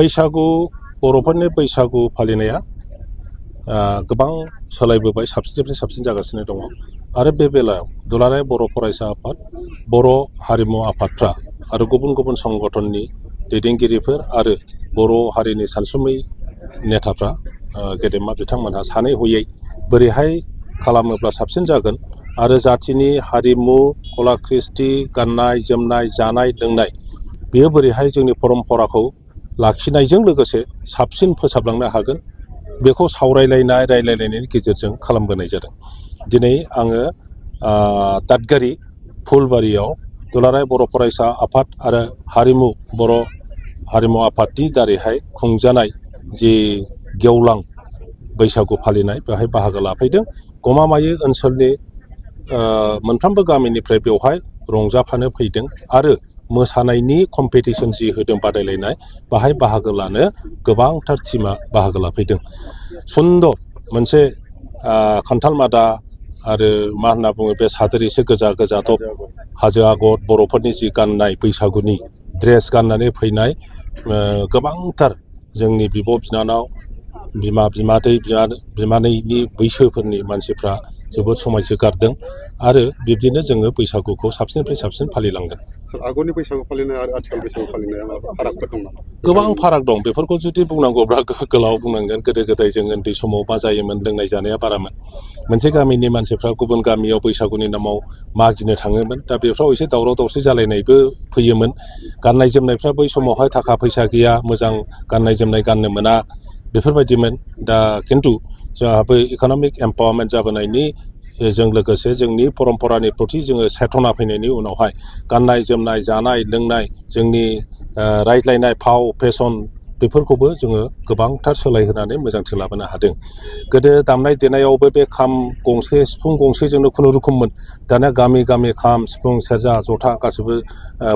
बैसागु बर'फोरनि बैसागु फालिनाया गोबां सोलायबोबाय साबसिननिफ्राय साबसिन जागासिनो दङ आरो बे बेलायाव दुलाराय बर' फरायसा आफाद बर' हारिमु आफादफ्रा आरो गुबुन गुबुन संगठननि दैदेनगिरिफोर आरो बर' हारिनि सानसुमै नेताफ्रा गेदेमा बिथांमोनहा सानै हयै बोरैहाय खालामोब्ला साबसिन जागोन आरो जाथिनि हारिमु कला कृष्टि गाननाय जोमनाय जानाय लोंनाय बेयो बोरैहाय जोंनि परम्पराखौ लाखिनायजों लोगोसे साबसिन फोसाबलांनो हागोन बेखौ सावरायलायनाय रायलायलायनायनि गेजेरजों खालामबोनाय जादों। दिनै आङो दादगारि फुलबारियाव दुलाराय बर' फरायसा आफाद आरो बर' हारिमु आफादनि दारैहाय खुंजानाय जि गेवलां बैसागु फालिनाय बेवहाय बाहागो लाफैदों। गमामायै ओनसोलनि मोनफ्रोमबो गामिनिफ्राय बेवहाय रंजाफानो फैदों आरो मोसानायनि कम्पिटिसन जि होदों बादायलायनाय बाहाय बाहागो लानो गोबांथार टिमा बाहागो लाफैदों। सुन्दर मोनसे खान्थाल मादा आरो मा होनना बुङो बे सादोर एसे गोजा गोजा दब हाजो आगर बर'फोरनि जि गाननाय बैसागुनि ड्रेस गाननानै फैनाय गोबांथार जोंनि बिब' बिनानाव बिमा बिमादै बिमानैनि बैसोफोरनि मानसिफ्रा जोबोद समायसोगारदों आरो बिब्दिनो जोङो बैसागुखौ साबसिननिफ्राय साबसिन फालिलांदों। आगोलनि बैसागु फालिनाय आरो आथिखाल बैसागु फालिनाया माबा फारागफोर दं नामा? गोबां फाराग दं। बेफोरखौ जुदि बुंनांगौब्ला गोलाव बुंनांगोन। गोदो गोदाय जों उन्दै समाव मा जायोमोन लोंनाय जानाया बारामोन। मोनसे गामिनि मानसिफ्रा गुबुन गामियाव बैसागुनि नामाव मागिनो थाङोमोन। दा बेफ्राव एसे दावराव दावसि जालायनायबो फैयोमोन। गाननाय जोमनायफ्रा बै समावहाय थाखा फैसा गैया मोजां गाननाय जोमनाय गाननो मोना बेफोरबायदिमोन। दा खिन्थु जोंहाबो इक'नमिक एम्पावारमेन्ट जाबोनायनि जों लोगोसे जोंनि परम्परानि प्रति जोङो सेथना फैनायनि उनावहाय गाननाय जोमनाय जानाय लोंनाय जोंनि रायज्लायनाय फाव फेसन बेफोरखौबो जोङो गोबांथार सोलायहोनानै मोजांथिं लाबोनो हादों। गोदो दामनाय देनायावबो बे खाम गंसे सिफुं गंसेजोंनो खुनुरुखुममोन। दाना गामि गामि खाम सिफुं सेरजा जथा गासैबो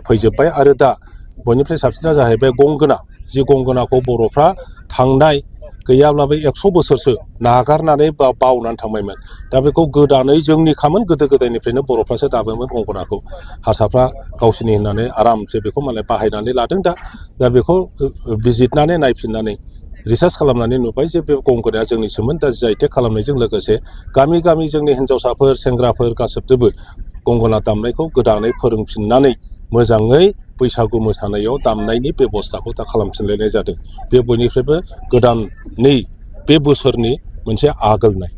फैजोब्बाय आरो दा बयनिफ्राय साबसिना जाहैबाय गंगोना। जि गंगोनाखौ बर'फ्रा थांनाय गैयाब्लाबो 100 बोसोरसो नागारनानै बावनानै थांबायमोन। दा बेखौ गोदानै जोंनि खामोन गोदो गोदायनिफ्रायनो बर'फ्रासो दामोमोन गंगोनाखौ। हारसाफ्रा गावसिनि होननानै आरामसे बेखौ मालाय बाहायनानै लादों। दा बेखौ बिजिरनानै नायफिननानै रिसार्च खालामनानै नुबाय जे बे गंगोनाया जोंनिसोमोन। दा जि आइ टेग खालामनायजों लोगोसे गामि गामि जोंनि हिन्जावसाफोर सेंग्राफोर गासैबोबो गंगोना दामनायखौ गोदानै फोरोंफिननानै मोजाङै बैसागु मोसानायाव दामनायनि बेब'स्थाखौ दा खालामफिनलायनाय जादों। बे बयनिख्रुइबो गोदानै बे बोसोरनि मोनसे आगोलनाय।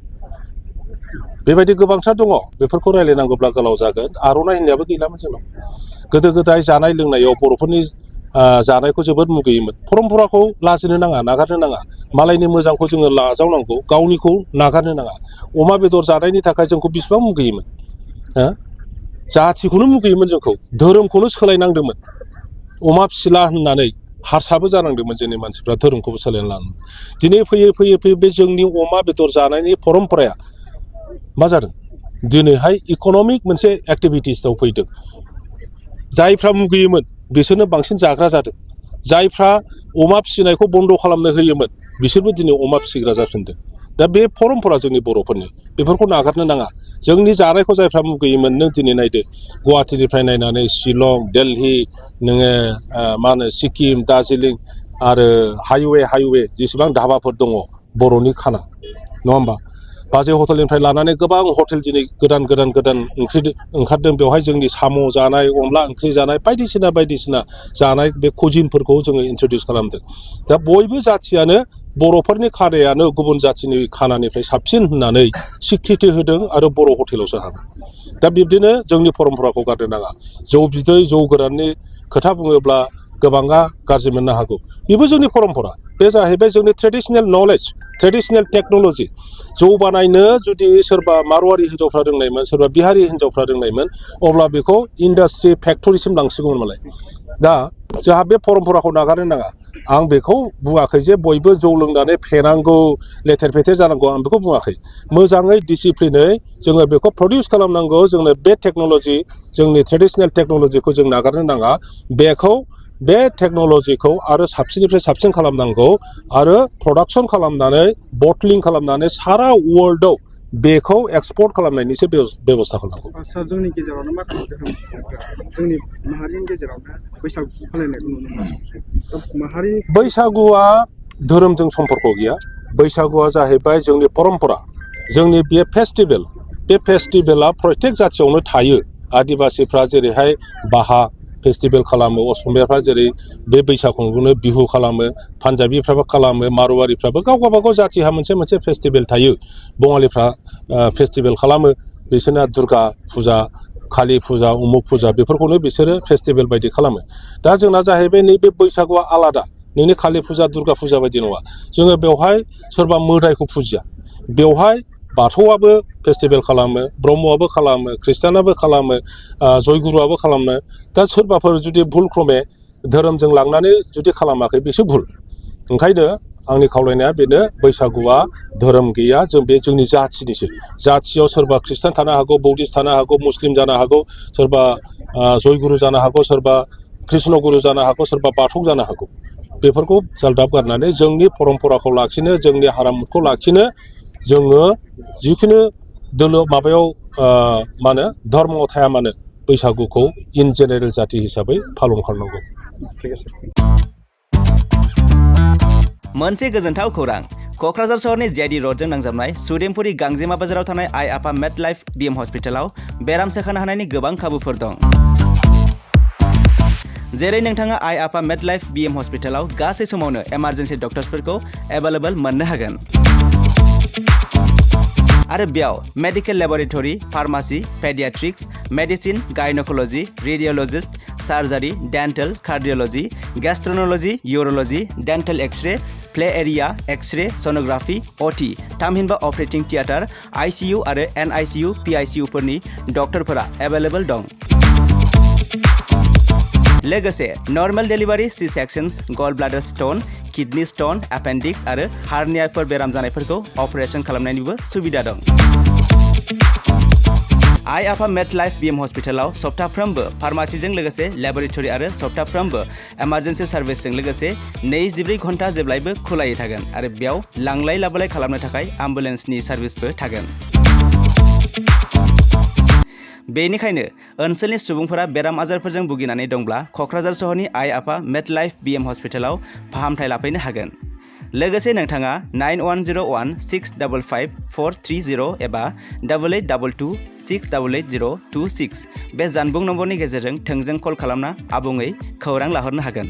बेबायदि गोबांथार दङ। बेफोरखौ रायलायनांगौब्ला गोलाव जागोन। आर'नाइ होननायाबो गैलामोन जोंनाव। गोदो गोदाय जानाय लोंनायाव बर'फोरनि जानायखौ जोबोद मुगैयोमोन। परम्पराखौ लाजिनो नाङा नागारनो नाङा। मालायनि मोजांखौ जोङो लाजावनांगौ गावनिखौ नागारनो नाङा। अमा बेदर जानायनि थाखाय जोंखौ बेसेबां मुगैयोमोन। जाथिखौनो मुगैयोमोन जोंखौ। धोरोमखौनो सोलायनांदोंमोन। अमा फिसिला होननानै हारसाबो जानांदोंमोन जोंनि मानसिफ्रा धोरोमखौबो सोलायना लानांगौ। दिनै फैयै फैयै फैयै बे जोंनि अमा बेदर जानायनि परम्पराया मा जादों दिनैहाय इक'नमिक मोनसे एक्टिभिटिसआव फैदों। जायफ्रा मुगैयोमोन बिसोरनो बांसिन जाग्रा जादों। जायफ्रा अमा फिसिनायखौ बन्द' खालामनो होयोमोन बिसोरबो दिनै अमा फिसिग्रा जाफिनदों। दा बे परम्परा जोंनि बर'फोरनि बेफोरखौ नागारनो नाङा। जोंनि जानायखौ जायफ्रा मुगैयोमोन नों दिनै नायदो गुवाहाटिनिफ्राय नायनानै शिलं दिल्ली नोङो मा होनो सिक्किम दार्जिलिं आरो हाइवे जेसेबां धाबाफोर दङ बर'नि खाना नङा होमबा। बाजै हटेलनिफ्राय लानानै गोबां हटेल दिनै गोदान ओंख्रि ओंखारदों। बेवहाय जोंनि साम' जानाय अनला ओंख्रि जानाय बायदिसिना जानाय बे कुजिनफोरखौ जोङो इन्ट्रडिउस खालामदों। दा बयबो जाथियानो बर'फोरनि खानायानो गुबुन जाथिनि खानानिफ्राय साबसिन होननानै सिक्रिथि होदों आरो बर' हटेलावसो हाबो। दा बिब्दिनो जोंनि परम्पराखौ गारनो नाङा। जौ बिदै जौ गोराननि खोथा बुङोब्ला गोबाङा गाज्रि मोननो हागौ। बेबो जोंनि परम्परा। बे जाहैबाय जोंनि ट्रेडिसनेल नलेज ट्रेडिसनेल टेक्न'लजि। जौ बानायनो जुदि सोरबा मारवारि हिन्जावफ्रा रोंनायमोन सोरबा बिहारि हिन्जावफ्रा रोंनायमोन अब्ला बेखौ इन्डास्ट्रि फेक्टरिसिम लांसिगौमोन मालाय। दा जोंहा बे परम्पराखौ नागारनो नाङा। आं बेखौ बुङाखै जे बयबो जौ लोंनानै फेनांगौ लेथेर फेथेर जानांगौ आं बेखौ बुङाखै। मोजाङै डिसिप्लिनै जोङो बेखौ प्रडिउस खालामनांगौ। जोंनो बे टेक्न'लजि जोंनि ट्रेडिसनेल टेक्न'लजिखौ जों नागारनो नाङा। बे टेक्न'लजिखौ आरो साबसिननिफ्राय साबसिन खालामनांगौ आरो प्रडाक्सन खालामनानै बटलिं खालामनानै सारा वर्ल्डआव बेखौ एक्सपर्ट खालामनायनिसो बेब'स्था खालामनांगौ। आदसा जोंनि गेजेरावनो माखासे धोरोम सुबुंफोरा जोंनि माहारिनि गेजेरावनो बैसागु फालिनायखौ नुनो मोनो। माहारिनि बैसागुआ धोरोमजों सम्पर्क गैया। बैसागुआ जाहैबाय जोंनि परम्परा, जोंनि बे फेस्टिभेल। बे फेस्टिभेला प्रत्येक जाथियावनो थायो। आदिबासिफ्रा जेरैहाय बाहा फेस्टिभेल खालामो, असमियाफ्रा जेरै बे बैसागुखौनो बिहु खालामो, पान्जाबिफ्राबो खालामो, मारवारिफ्राबो गाव गावबागाव जाथिहा मोनसे फेस्टिभेल थायो। बङालिफ्रा फेस्टिभेल खालामो, बिसोरना दुर्गा फुजा, कालि फुजा, उमुक फुजा बेफोरखौनो बिसोरो फेस्टिभेल बायदि खालामो। दा जोंना जाहैबाय नैबे बैसागुआ आलादा, नोंनि कालि फुजा दुर्गा फुजा बायदि नङा। जोङो बेवहाय सोरबा मोदायखौ फुजिया, बेवहाय बाथौआबो फेस्टिभेल खालामो, ब्रह्मआबो खालामो, ख्रिस्टानाबो खालामो, जयगुरुआबो खालामो। दा सोरबाफोर जुदि भुल क्रमे धोरोमजों लांनानै जुदि खालामाखै बेसो भुल। ओंखायनो आंनि खावलायनाया बेनो, बैसागुआ धोरोम गैया, जों बे जोंनि जाथिनिसो। जाथियाव सोरबा ख्रिस्टान थानो हागौ, बौद्धिस्ट थानो हागौ, मुस्लिम जानो हागौ, सोरबा जयगुरु जानो हागौ, सोरबा कृष्ण गुरु जानो हागौ, सोरबा बाथौ जानो हागौ। बेफोरखौ जालदाब गारनानै जोंनि परम्पराखौ लाखिनो, जोंनि हारिमुखौ लाखिनो जोङो जिखुनु माबायाव मा होनो धर्मआव थाया मानो बैसागुखौ इन जेनेरेल जाथि हिसाबै पालन खालामनांगौ। ठीक है सर। मोनसे गोजोनथाव खौरां, क'क्राझार सहरनि जेडि रडजों नांजाबनाय सुदेमपुरि गांजेमा बाजाराव थानाय आइ आफा मेड लाइफ बिएम हस्पिटालाव बेराम सोखानो हानायनि गोबां खाबुफोर दं। जेरै नोंथाङा आइ आफा मेड लाइफ बिएम हस्पिटालाव गासै समावनो इमार्जेन्सि डक्टर्सफोरखौ एभेलेबल मोननो हागोन। आरो बेयाव medical laboratory, pharmacy, paediatrics, medicine, gynaecology, radiologist, surgery, dental, cardiology, gastroenterology, urology, dental x-ray, play area, x-ray, sonography, OT, थामहिनबा अपारेटिं थियेटार, आइसिइउ आरो एनआइसिइउ, पिआइसिइउफोरनि डक्टरफोरा एभेलेबल दं। लोगोसे normal delivery, C sections, gall bladder stone, kidney stone, appendix आरो हार्नियाफोर बेराम जानायफोरखौ operation खालामनायनिबो सुबिदा दं। आइ आफा मेड लाइफ बिएम हस्पिटालाव सप्ताफ्रोमबो फार्मासिजों लोगोसे लेबरेटरि आरो सप्ताफ्रोमबो इमार्जेन्सि सार्भिसजों लोगोसे 24 घन्टा जेब्लायबो खुलायै थागोन आरो बेयाव लांलाय लाबोलाय खालामनो थाखाय एम्बुलेन्सनि सार्भिसबो थागोन। बेनिखायनो ओनसोलनि सुबुंफोरा बेराम आजारफोरजों भुगिनानै दंब्ला क'क्राझार सहरनि आइ आफा मेड लाइफ बिएम हस्पिटालाव फाहामथाय लाफैनो हागोन। लोगोसे नोंथाङा 9101655430 एबा 8822688026 बे जानबुं नम्बरनि गेजेरजों थोंजों कल खालामना आबुङै खौरां लाहरनो हागोन।